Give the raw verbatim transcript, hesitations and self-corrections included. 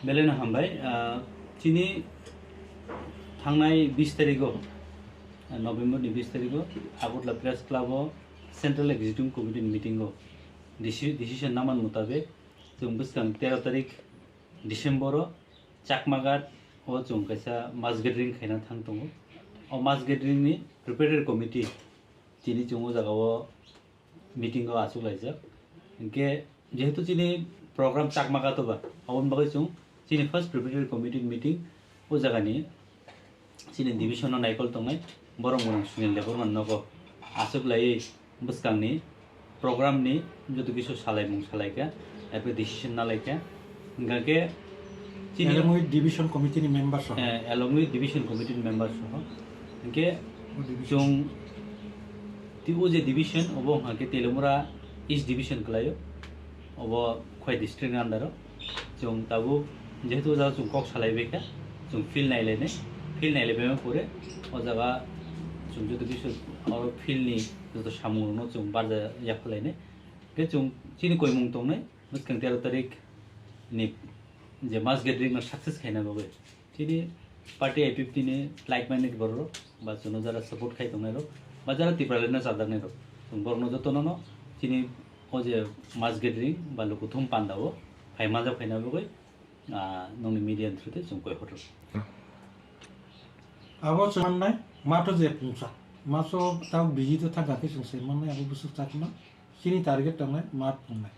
Belai no hambai, ah, chini thangnai bis tarigo, ah, November ni bis tarigo Agartala Press Club o Central Executive Committee ni meeting o deci-, decision naman mutabek chwng bwskang tero tarik December o Chakmaghat o chwng kaisa mass gathering khaina thang tongo. O mass gathering ni preparatory committee chini chwng o jaga o meeting o achuk laijak. Hinkhe jehetu chini program Chakmaghat o ba, aboni bagwi chwng chini first preparatory committee meeting o jaga ni chini division no naikol tongnai borok mwnang Sunil Debbarma nogo achuk laiwi bwskangni program ni joto kisu salaimung salaikha, abo decision nalaikha. Hingkha khe chini along with division committee ni member soho. Eh, along with division committee ni member soho. Hinkhe o division. Chwng ti o je division obo hingkha khe Teliamura East division kwlaio. Obo Khowai district ni under o. Chwng tabuk jehetu o jaga chwng kok salai bai kha, chwng field nai lainai, field nai lai bai ma pore o jaga chwng joto kisu oro field ni joto samung rok no chwng barja yaphar lainai. Khe chwng chini koimung tongnai bwskang tero tarik ni je mass gathering no success khaina bagwi. Chini party I P F T ni like minded borok rok, ba chwngno jara support khai tongnai rok, ba jara Tipraland no chajaknai rok, chwng borok no joto no, no chini o je mass gathering ba lukuthum panda o phai manjak phaina bagwi, ah, nongni media ni through te chwng koi hotor. Abo chwng mannai, mato je pungsa, maso tao busy to thangkha khe chwng se mannai, abo bwswk chakma, chini target tongnai, mat tongnai.